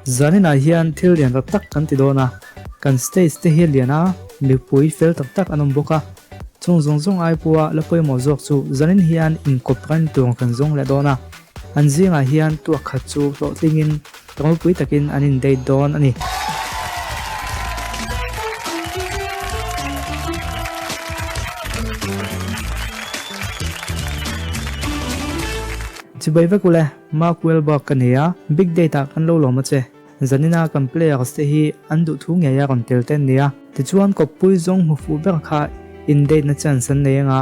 Zaninah hian thil lian tak tak kan ti dawn a, kan stage te hi a lian a, mipui fel tak tak an awm bawk a. Chung zawng zawng ai pawha la pawimawh zawk chu zanin hian inkawp reng tur kan zawng leh dawn a, an zingah hian tuak khat chu hlawhtlingin ropui takin an in date dawn a ni. Chibai vek ule, Mark Wahlberg ka nei a, big date ah kan lo lawm a che. Zanina kan players te hi an duh thu ngei a rawn tel te an ni a, tichuan kawppui zawng hmu fuh ber kha in date na chance an nei anga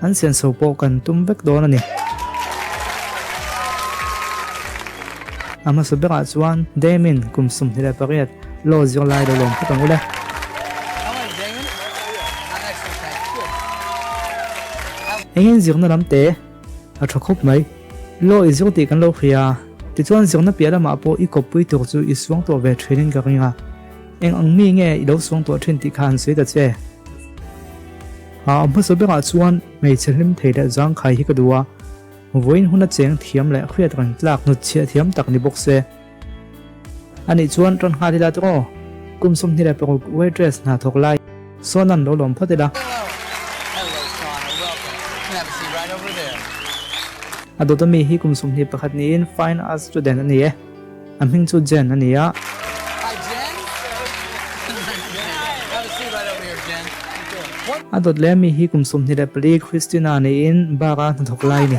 an senso pawh kan tum vek dawn a ni. A hmasa berah chuan Damien kum 28 law zirlai lo lawm phawt ang ule. Engin zirna lam te? A tha khawp mai. Law i zir tih kan lo hria a, tichuan zirna piah lamah pawh i kawppui tur chu i suang tawh ve thinin ka ring a. Eng ang mi nge i lo suang tawh thin tih kha han sawi ta che. A hmasa berah chuan hmeichhe hlim thei leh zangkhai hi ka duh a, vawiin huna cheng thiam leh hriat reng tlak hnutchhiah thiam tak ni bawk se. Anih chuan rawn nghal ila tawh aw. Kum 26 waitress hna thawk lai sawn an lo lawm phawt ila. A dawt ami hi kum 21 niin Fine Arts student a ni e. A hming chu Jen a ni a. A dawt leh ami hi kum 24 Christina niin bar a hnathawk lai a ni.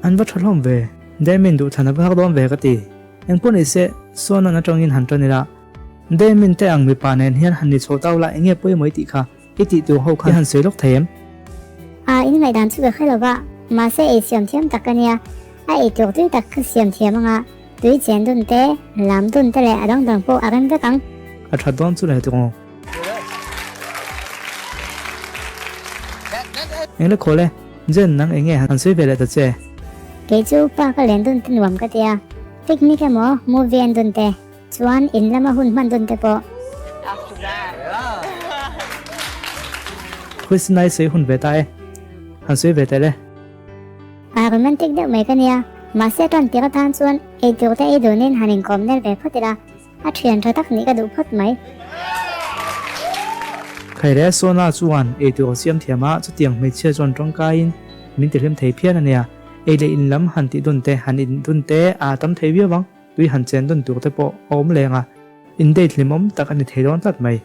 An va tha hlawm ve. Damien duhthlan a va har dawn ve ka ti. Engpawh ni se, Sonan atangin han tan ila. Damien te ang mipa nen hian han ni chho tau la enge pawimawh i tih kha i tih tur ho kha i han sawi lawk thei em? A in ngaihdan chu ka hre lo va, mahse ei siam thiam tak ka nia. A ei tur tui tak ka siam thiam anga tui chen dun te, lam dun te leh a dang dang pawh a rem vek ang. A tha dawn chu le tiraw. Eng le khawl e, Jen nang eng nge han sawi ve leh ta che? Kei chu pa ka len dun te nuam ka tia, picnic emaw movie en dun te, chuan in lama hun hman dun te pawh. Christina i sawi hun ve ta e, han sawi ve teh le. A romantic deuh mai ka nia, mahse tan tir atan chuan eitur te ei dunin han inkawm nel ve phawt ila. A thian tha tak nih ka duh phawt mai. Khaire Sona chuan eitur a siam thiam a, chutiang hmeichhia chuan tawngkaiin min tihlim thei phian a nia. Ei leh in lam han tih dun te, han in dun te a tam thei viau ang, tui han chen dun tur te pawh a awm leng a, in date hlimawm tak a ni thei dawn tlat mai.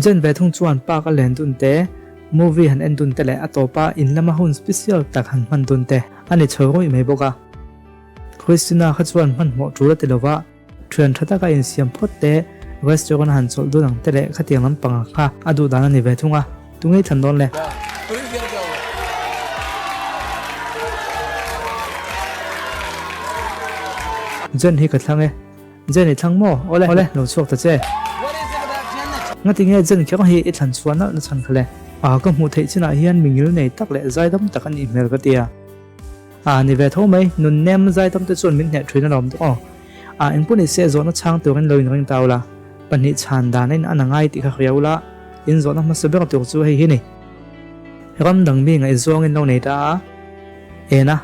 Jen ve thung chuan park a len dun te, movie han en dun te leh a tawpa in lama hun special tak han hman dun te a ni chho rawih mai bawk a. Christina kha chuan hmanhmawh tul a ti lo va, thian tha taka insiam phawt te, restaurant a han chawlh dun ang te leh khatiang lampang ah kha a duh dan a ni ve thung a, tunge i thlan dawn le? Jen hi ka thlang e. Jen i thlang maw? Awle, awle, lo chhuak ta che. Ngati nge Jen kher hi i thlan chhuah nalh na chhan kha le? A, ka hmuh theih chinah hian mi ngil nei tak leh zaidam tak a nih hmel ka ti a. A ni ve tho mai, nun nem zaitam te chuan min hneh thin alawm tawh aw. A engpawh ni se zawhna chhang turin lo inring tau la, pahnih chhan danin a na ngai tih kha hria ula, in zawhna hmasa ber tur chu hei hi ni. Ram dang mi ngaihzawngin lo nei ta a, Ena,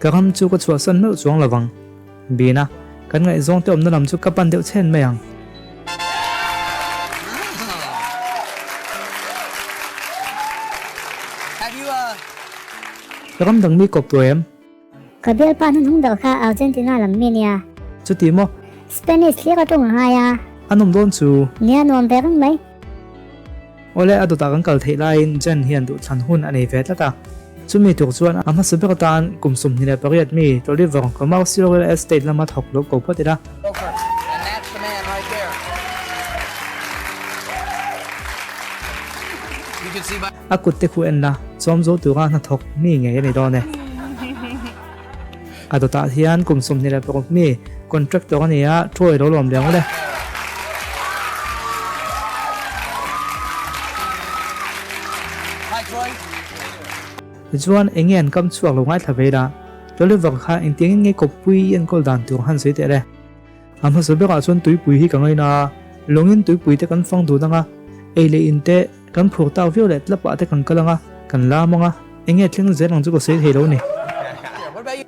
ka ram chu ka chhuahsan meuh chuang lovang. Bina, kan ngaihzawng te awmna lam chu ka pan deuh chhen mai ang. Ram dang mi kawp tawh em? Ka bialpa hnuhnung ber kha Argentina lam mi nia. Chuti maw? Spanish thlir a tung a ngai a. A nawm dawn chu. Nia nuam ve reng mai. Awle a dawtah kan kal theih laiin Jen hian duhthlan hun a nei ve tlat a. Chumi tuk chuan a hmasa ber atan kum 28 mi Toliver Commercial Real Estate lama thawk lo ko phawt ila. A kut te khu en la, chawm zo tura hnathawk mi ngei a ni dawn e. A dawtah hian kum 26 mi contractor a ni a, Troy lo lawm leh ang le. Tichuan, eng nge an kam chhuak lo ngaithla ve ila, Toliver kha engtiangin nge kawppui i enkawl dan tur han sawi teh le. A hmasa berah chuan tuipui hi ka ngaina a, lawngin tuipui te kan fang dun ang a, ei leh in te kan phur tak viau leh tlapah te kan kal ang a, kan lam ang a. Enge thleng zel ang chu ka sawi thei lo ni.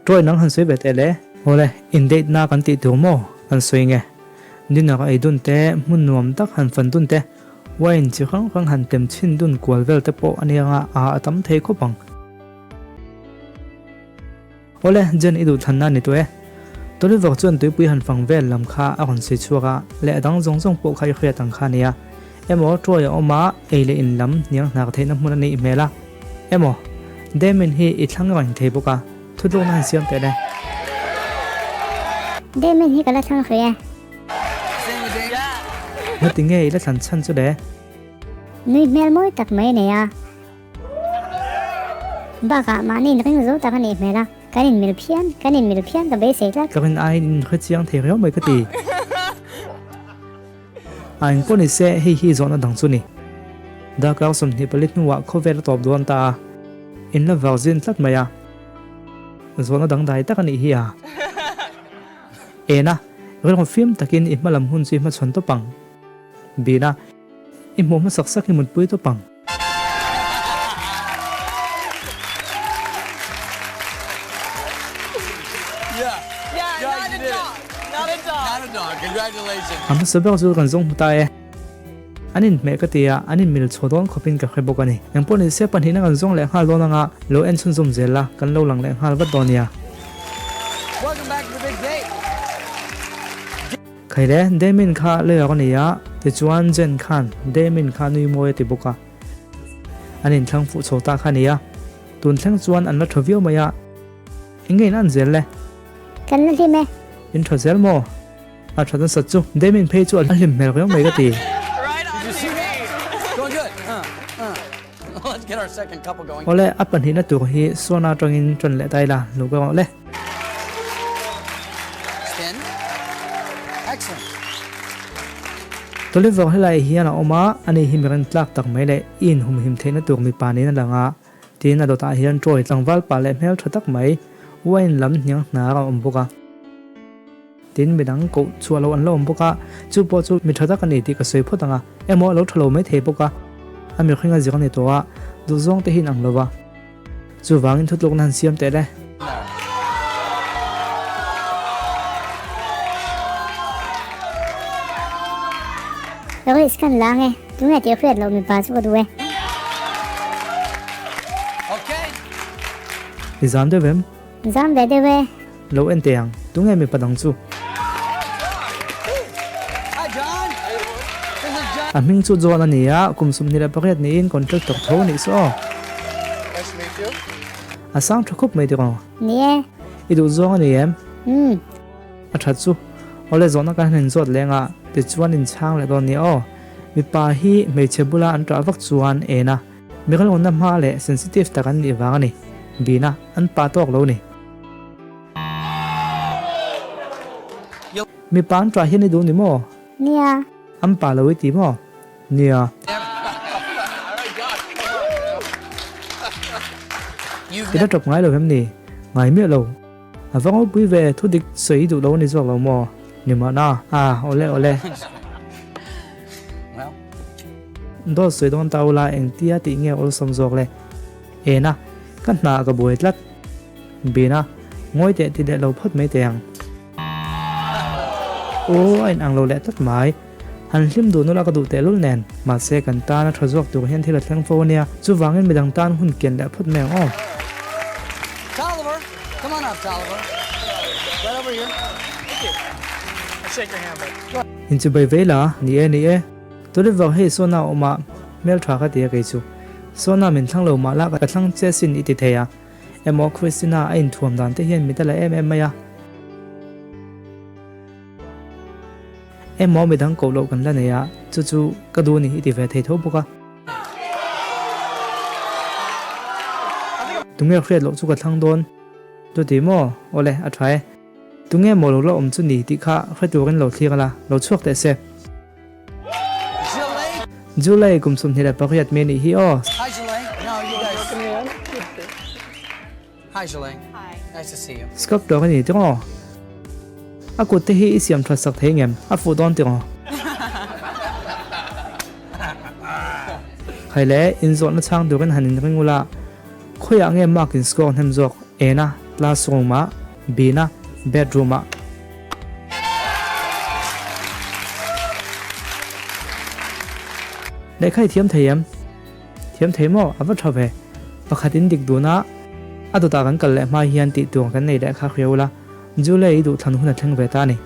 Troy nang han sawi ve teh le. Awle, in date na kan tih tur maw? Kan sawi nge. Dinner ei dun te, hmun nuam tak han fan dun te, wine chi hrang hrang han tem chhin dun kual vel te pawh a nia nga a a tam thei khawp ang. Awle, Jen i duhthlanna a ni tawh e. Toliver chuan tuipui han fang vel lam kha a rawn sawi chhuak a, leh a dang zawng zawng pawh kha i hriat ang kha a nia. Emaw Troy a awm a, ei leh in lam hniang hnar theihna hmun a neih hmel a. Emaw, Damien hi i thlang reng thei bawk a, thutlukna han siam teh le. Damien hi ka la thlang hrih e. Ngati nge i la thlan chhan chu le? Nui hmel mawi tak mai a nei a. Bakah mahni inring zo tak a nih hmel a, kan inmil phian, kan inmil phian ka beisei tlat. Ka rin aiin in hre chiang thei riau mai ka ti. A engpawh ni se hei hi zawhna dang chu ni. Darkar 24 hnuah khawvel a tawp dawn ta a, in la virgin tlat mai a. Zawhna dangdai tak a nih hi a. Ena, rilru fim takin i hmalam hun chu i hmachhawn tawp ang. Bina, i hmuh hmasak sak hi mutpui tawp ang. A hmasa ber chu kan zawng hmu ta e. An inhmeh ka ti a, an inmil chho dawn khawpin ka hre bawk a ni. Engpawh ni se pahnihna kan zawng leh nghal dawn anga lo en chhunzawm zel la, kan lo lang leh nghal vat dawn nia. Khaile, Damien kha lawyer a ni a, tichuan Jen khan Damien kha nui mawi a ti bawk a. An inthlang fuh chho ta kha a ni a, tun thleng chuan an la tha viau mai a. Eng nge in an zel le? Kan la hlim e. In tha zel maw? A tha nasat chu. Damien phei chu a hlim hmel riau mai ka ti. Awle, a pahnihna tur hi Sona atangin tan leh ta ila, lo ka rawh le. Toliver helai hian a awm a, ani hi mirin tlak tak mai leh i inhumhim theihna tur mipa niin a lang a, tiin a dawtah hian Troy tlangval pa leh hmel tha tak mai wine lam hniang hnar a awm bawk a. Tin, midang koh chhuah loh an la awm bawk a, chu pawh chu mi tha tak a ni tih ka sawi phawt ang a, emaw a lo tha lo mai thei bawk a, a mihring a zir a ni tawh a, duhzawng te hi in ang lo va. Chuvangin thutlukna han siam teh le. Risk kan la ang e, tunge tih hriat loh mipa chu ka duh e. I zam deuh em? Zam ve deuh e. Lo en teh ang, tunge mipa dang chu? A hming chu John a ni a, kum 28 niin contractor tho a nih saw aw. A sang tha khup mai tiraw? Ni e. I duh zawng a ni em? Umm. A that chu. Awle zawhna kan han inzawt leng a, tichuan inchhang leh dawn nia aw. Mipa hi hmeichhe bula an ṭah vak chuan en a. Mirilawna hma leh sensitive tak an nih vang a ni. Bina, an pa tawk lo ni. Mipa an ṭah hian i duh ni maw? Nia. An pa lo i ti maw? Nia. I la ṭawp ngai lo em ni? Ngai miah lo. A va ngawpui ve, thu dik sawi i duh lo a ni zawk lo maw? Ni mahna. Ah, awle awle. Dawt sawi dawn ta ula engtia tih nge awlsam zawk le? Ena, ka hna ka buai tlat. Bina, ngawi teh ti leh lo phawt mai teh ang. Aw, a inang lo leh tlat mai. Han hlim duh nula ka duh tehlul nen, mahse kan tan a tha zawk tur hian thil a thleng fo ania, chuvangin midang tan hun kian leh phawt mai ang aw. Inchibai vei la, ni e ni e. Toliver hei Sona a awm a, hmeltha ka ti a kei chu. Sona min thlang lo mah la ka thlang che sin i ti thei a. Emaw Christina a inthuam dan te hian mit a la em em mai a. Emaw midang koh loh kan la nei a, chu chu ka duh ni i ti ve thei tho bawk a. Tunge hriat loh chu ka thlang dawn? Chuti maw? Awle, a tha e. Tunge maw lo la awm chu ni tih kha hre turin lo thlir la, lo chhuak teh se. July kum 28 mi anih hi aw. Sculptor a ni tiraw? A kut te hi i siam that sak thei ngem? A fuh dawn tiraw? Khai le, inzawhna chhang turin han inring ula. Khawiah nge mark in score hnem zawk? A-na, classroom-ah, B-na, bedroom-ah. Lehkha i thiam thei em? Thiam thei maw? A va tha ve. Pakhat in dik dun a, a dawtah kan kal leh hma hian tih tur kan nei leh kha hria ula, Julie i duhthlan hun a thleng ve ta a ni.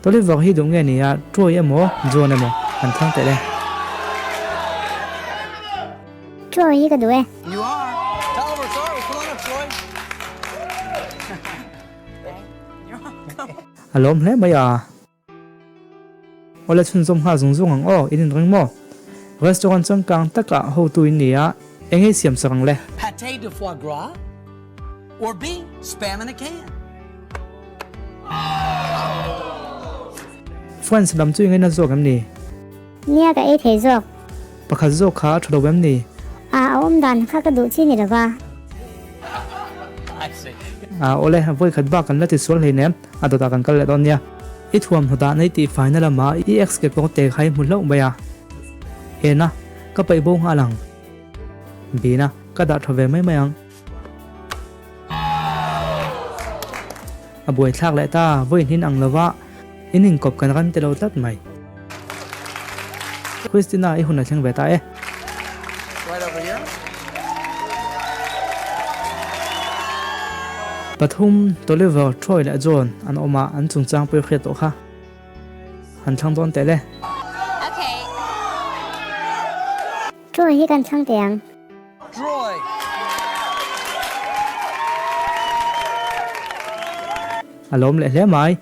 Toliver hi duh nge ni a, Troy emaw, John emaw han thlang teh le. Troy hi ka duh e. You are. Toliver, sorry, come on up, Troy. A lawm hle mai a. Awle chhunzawm nghal zung zung ang aw, in inring maw? Restaurant changkang takah hotu in ni a, eng ei siam sak ang le? Pate de foie gras or B, spam in a can. French lam chu i ngaina zawk em ni? Nia ka ei thei zawk. Pakhat zawk kha a tha lo em ni? A a awm dan kha ka duh chi ni lova. A awle, vawikhat bak kan la ti sual hleinem. A dawtah kan kal leh dawn nia. I thuamhnaw dah nei tih faina lamah i ex ke kawng te kha i hmu hlauh mai a. Ena, ka paih bo nghal ang. Bina, ka dah tha ve mai mai ang. A buaithlak leh ta, vawiin ang lova in inkawp kan rem ti lo tlat mai. Christina, i hun a thleng ve ta e. Pathum, Toliver, Troy leh John an awm a, an chungchang pawh i hriat tawh kha. Han thlang dawn teh le. Troy hi kan thlang teh ang. Troy. A lawm leh hle mai.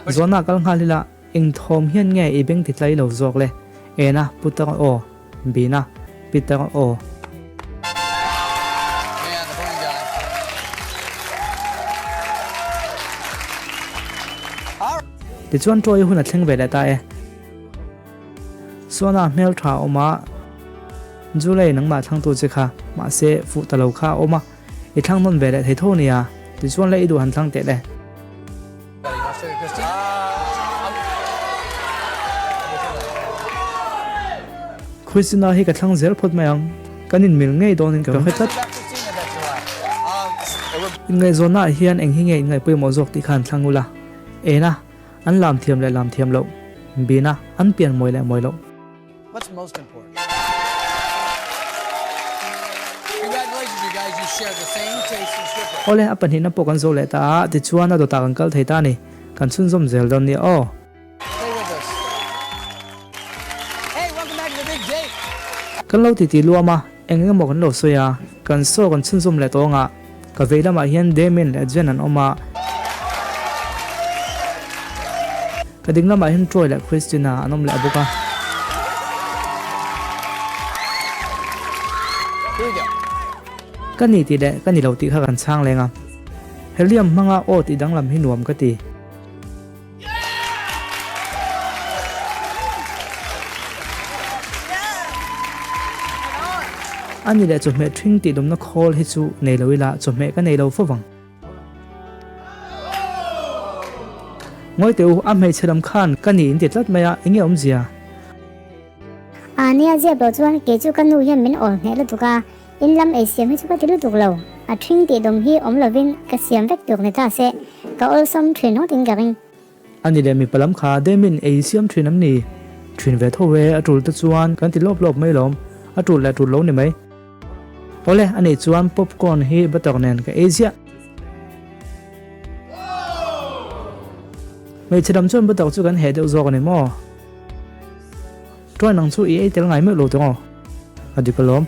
Zawhna kal nghal ila eng thawm hian nge i beng ti tlai lo zawk le? Ena, Putar aw. Bina, Peter aw. Tichuan Troy hun a thleng ve leh ta e. Sona hmel tha a awm a, Julie nangmah thlangtu che kha, mahse fuh ta lo kha a awm a, i thlang nawn ve leh thei tho nia, tichuan le i duh han thlang teh le. Christina hi ka thlang zel phawt mai ang, kan inmil ngei dawnin ka hre tlat. Inngaihzawnnaah hian eng hi nge inngaih pawimawh zawk tih kha an thlang ula, Ena, an lam thiam leh lam thiam loh, Bina, an pian mawi leh mawi loh. What's most important? Congratulations you guys, you share the same taste in strippers. Awle, a pahnihna pawh kan zo leh ta a, tichuan a dawtah kan kal thei ta a ni. Kan chhunzawm zel dawn nia aw. Stay with us. Hey, welcome back to the big date. Kan lo titi luam a, eng eng emaw kan lo sawi a, kan saw kan chhunzawm leh tawng a, ka vei lamah hian Damien leh Jen an awm a, Ka ding lamah hian Troy leh Christina an awm leh bawk a. Ka ni tih leh ka ni lo tih kha kan chhang leng a. Helium hmanga aw tih danglam hi nuam ka ti. A ni leh chawhmeh ṭhing tih lawmna khawl hi chu nei lo ila chawhmeh ka nei lo fo vang. Ngawi teh u, a hmeichhe lam khan ka ni in ti tlat mai a, enge awmzia? A nia ziap lo chuan kei chu ka nu hian min awl hneh lutuk a, in lam ei siam hi chu ka ti lutuk lo, a ṭhing tih dawm hi awm lovin ka siam vek tuk ni ta se, ka awlsam ṭhin ngawt in ka ring. A ni leh mipa lam kha Demin ei siam ṭhin am ni? Ṭhin ve tho e, a ṭul te chuan kan ti lawp lawp mai lawm, a ṭul leh ṭul lo ni mai. Awle, a nih chuan popcorn hi butter nen ka ei ziah. Hmeichhe lam chuan butter chu kan heh deuh zawk a ni maw? Tuan ang chu i ei tel ngai meuh lo tawng aw. A dik alawm.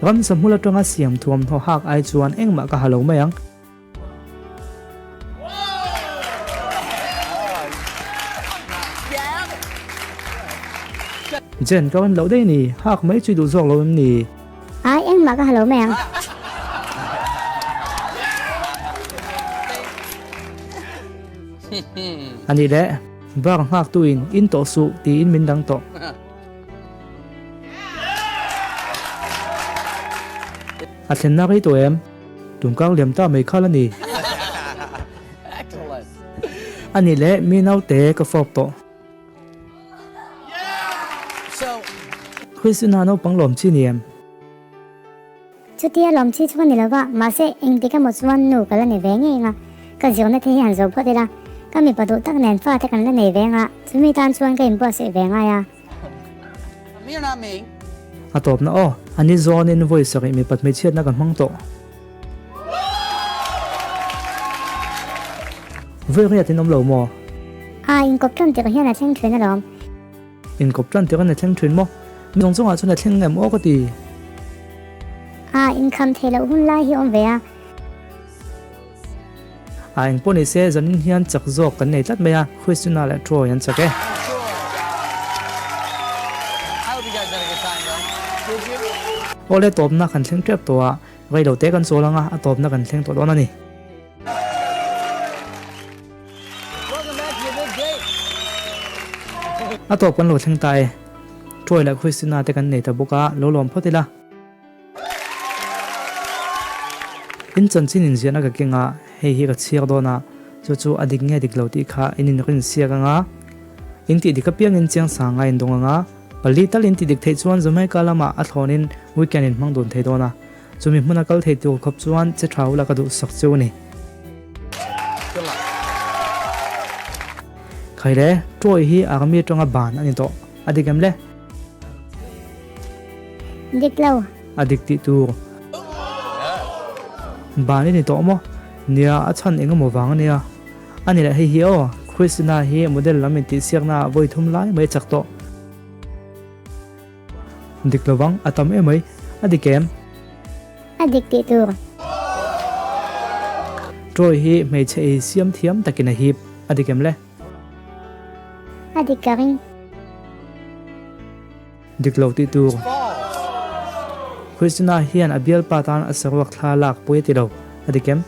Ramsa hmul atanga siam thuamhnaw hak ai chuan engmah ka ha lo mai ang. Jen, ka rawn loh daih a ni. Hak mai chu i duh zawk lo em ni? Ai, engmah ka ha lo mai ang. A nih leh, bar nghaktuin in tawh suh tiin min dang tawh. A thlenna rei tawh em? Tungkang liam ta mai khal a ni. A nih leh mi naute ka fawp tawh. Christina naupang lawm chi ni em? Chutia lawm chi chu ka ni lo va, mahse engtik emaw chuan nu ka la ni ve ngei anga, ka zirna te hi han zo phawt ila, ka mipa duh tak nen fa te kan la nei ve anga, chumi tan chuan ka inbuatsaih ve ngai a. A tawpna aw, a ni zawnin vawi sarih mipat hmeichhiatna ka hmang tawh. Vawi riat in awm lo maw? A, inkawp tan tirh hian a thleng thin alawm. Inkawp tan tirh an a thleng thin maw? Mi zawng zawngah chuan a thleng em aw ka ti. A, inkham theih loh hun lai hi awm ve a. A eng pawh ni se zanin hian chak zawk kan nei tlat mai a, Christina leh Troy an chak e. Awle tawpna kan thleng tep tawh a, rei lo te kan chawl anga a tawpna kan thleng tawh dawn a ni. A tawp kan lo thleng ta e. Troy leh Christina te kan nei ta bawk a, lo lawm phawt ila. In chanchin inziahna ka keng a, hei hi ka chhiar dawn a, chu chu a dik nge dik lo tih kha in inrin siak ang a, in tih dik apiangin chiang sang a indawng ang a, pali tal in tih dik theih chuan Jamaica lamah a thlawnin weekend in hmang dun thei dawn a, chumi hmuna kal thei tur khawp chuan che tha ula ka duhsak cheu a ni. Khaile, Troy hi army atanga ban a ni tawh, a dik em le? Dik lo. A dik tih tur. Ban i ni tawh maw? Nia, a chhan eng emaw vang a nia. A ni leh hei hi aw, Christina hi model lam intihsiakna ah vawi thum lai mai a chak tawh. Dik lo vang, a tam em mai. A dik em? A dik tih tur. Troy hi hmeichhe ei siam thiam takin a hip. A dik em le? A dik ka ring. Dik lo tih tur. Christina hian a bialpa tan a saruak thla lak pui a ti lo. A dik em?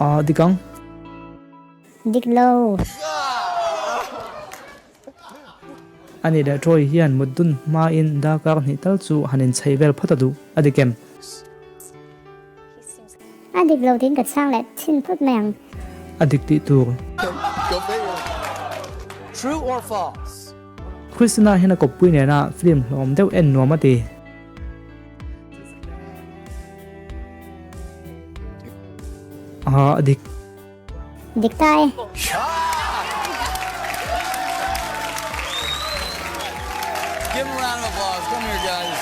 Aa dik ang. Dik lo. A nih leh Troy hian mut dun hmain darkar hnih tal chu han inchei vel phawt a duh. A dik em? A dik lo tiin ka chhang leh chhin phawt mai ang. A dik tih tur. True or false? Christina hian a kawppui nena film hlawm deuh en nuam a ti. A dik. Dik ta e. Give them a round of applause. Come here guys.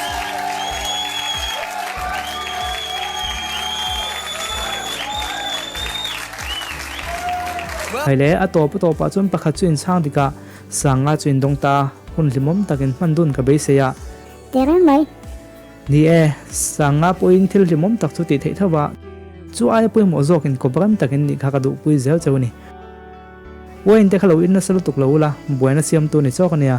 Hei le, a tawp a tawpah chuan pakhat chu inchhang dik a, Sanga chu indawng ta a, hun hlimawm takin hman dun ka beisei a. Teh reng mai. Ni e, Sanga pawhin thil hlimawm tak chu tih theih tho va, chu aia pawimawh zawkin kawp rem takin nih kha ka duhpui zel cheu a ni. Wine te kha lo in nasa lutuk lo ula, buaina siamtu ni chawk a nia.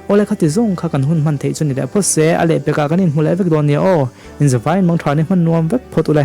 Awle khati zawng kha kan hun hman theih chu ni leh phawt se, a lehpekah kan inhmu leh vek dawn nia aw, inzavaiin mangtha ni hman nuam vek phawt ule.